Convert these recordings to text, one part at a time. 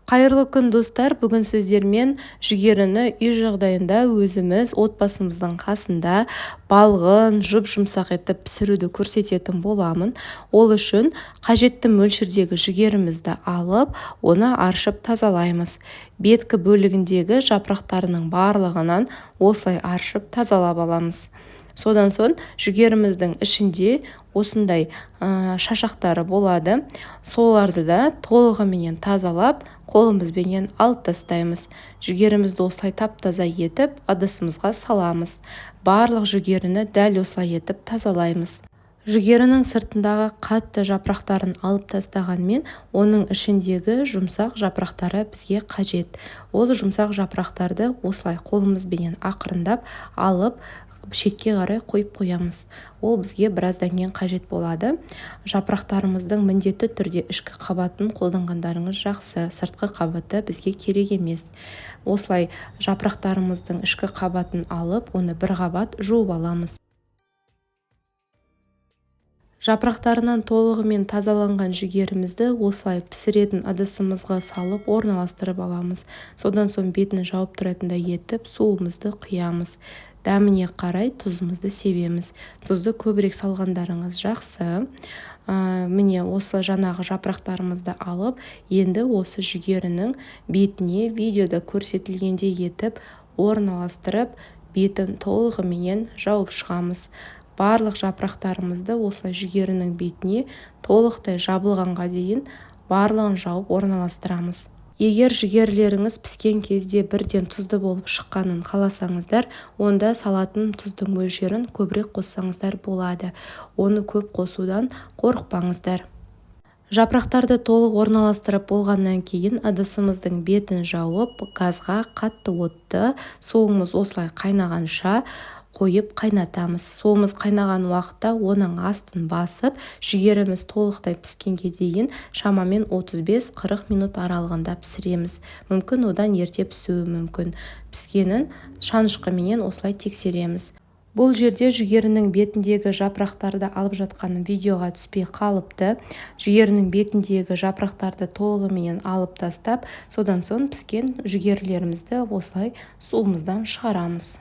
Қайырлы күн, достар! Бүгін сіздермен жүгеріні үй жағдайында өзіміз отбасымыздың қасында балғын, жұп-жұмсақ етіп пісіруді көрсететін боламын. Ол үшін қажетті мөлшердегі жүгерімізді алып, оны аршып тазалаймыз. Беткі бөлігіндегі жапырақтарының барлығынан осылай аршып тазалап аламыз. Содан соң жүгеріміздің ішінде осындай шашақтары болады. Соларды да толығыменен тазалап, қолымызбенен алып тастаймыз. Жүгерімізді осылай тап-таза етіп, ыдысымызға саламыз. Барлық жүгеріні дәл осылай етіп тазалаймыз. Жүгерінің сыртындағы қатты жапырақтарын алып тастағанмен, оның ішіндегі жұмсақ жапырақтары бізге қажет. Ол жұмсақ жапырақтарды осылай қолымызбенен ақырындап алып, шетке қарай қойып қоямыз. Ол бізге біраздан кейін қажет болады. Жапырақтарымыздың міндетті түрде ішкі қабатын қолданғандарыңыз жақсы, сыртқы қабаты бізге керек емес. Осылай жапырақтарымыздың ішкі қабатын алып, оны бір қабат жуып аламыз. Жапырақтарынан толығымен тазаланған жүгерімізді осылай пісіретін ыдысымызға салып орналастырып аламыз. Содан соң бетін жауып тұратындай етіп суымызды құямыз. Дәміне қарай тұзымызды себеміз. Тұзды көбірек салғандарыңыз жақсы. Міне, осы жаңағы жапырақтарымызды алып, енді осы жүгерінің бетіне видеода көрсетілгендей етіп орналастырып, бетін толығыменен жауып шығамыз. Барлық жапырақтарымызды осылай жүгерінің бетіне толықтай жабылғанға дейін барлығын жауып орналастырамыз. Егер жүгерілеріңіз піскен кезде бірден тұзды болып шыққанын қаласаңыздар, онда салатын тұздың мөлшерін көбірек қоссаңыздар болады. Оны көп қосудан қорықпаңыздар. Жапырақтарды толық орналастырып болғаннан кейін ыдысымыздың бетін жауып, газға қатты отты суымыз осылай қайнағанша қойып қайнатамыз. Суымыз қайнаған уақытта оның астын басып, жүгеріміз толықтай піскенге дейін шамамен 35-40 минут аралығында пісіреміз. Мүмкін, одан ерте пісуі мүмкін. Піскенін шанышқыменен осылай тексереміз. Бұл жерде жүгерінің бетіндегі жапырақтарды алып жатқаным видеоға түспей қалыпты. Жүгерінің бетіндегі жапырақтарды толығыменен алып тастап, содан соң піскен жүгерілерімізді осылай суымыздан шығарамыз.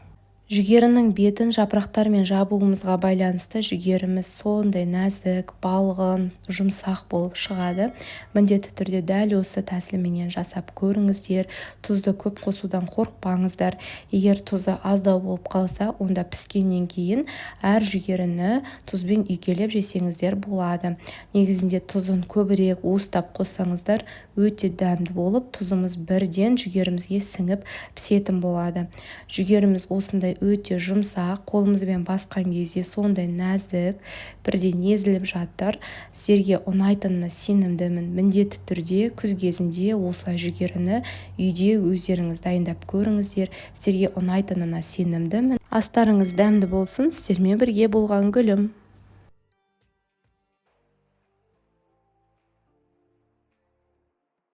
Жүгерінің бетін жапырақтармен жабуымызға байланысты жүгеріміз сондай нәзік, балғын, жұмсақ болып шығады. Міндетті түрде дәл осы тәсілменен жасап көріңіздер. Тұзды көп қосудан қорықпаңыздар. Егер тұзы аздау болып қалса, онда піскеннен кейін әр жүгеріні тұзбен үйкелеп жесеңіздер болады. Негізінде тұзын көбірек уыстап қоссаңыздар, өте дәмді болып, тұзымыз бірден жүгерімізге сіңіп пісетін болады. Жүгеріміз осындай өте жұмсақ, қолымызбен басқан кезде сондай нәзік, бірден езіліп жатыр. Сіздерге ұнайтынына сенімдімін. Міндетті түрде күз кезінде осылай жүгеріні үйде өздеріңіз дайындап көріңіздер. Сіздерге ұнайтынына сенімдімін. Астарыңыз дәмді болсын! Сіздермен бірге болған Гүлім.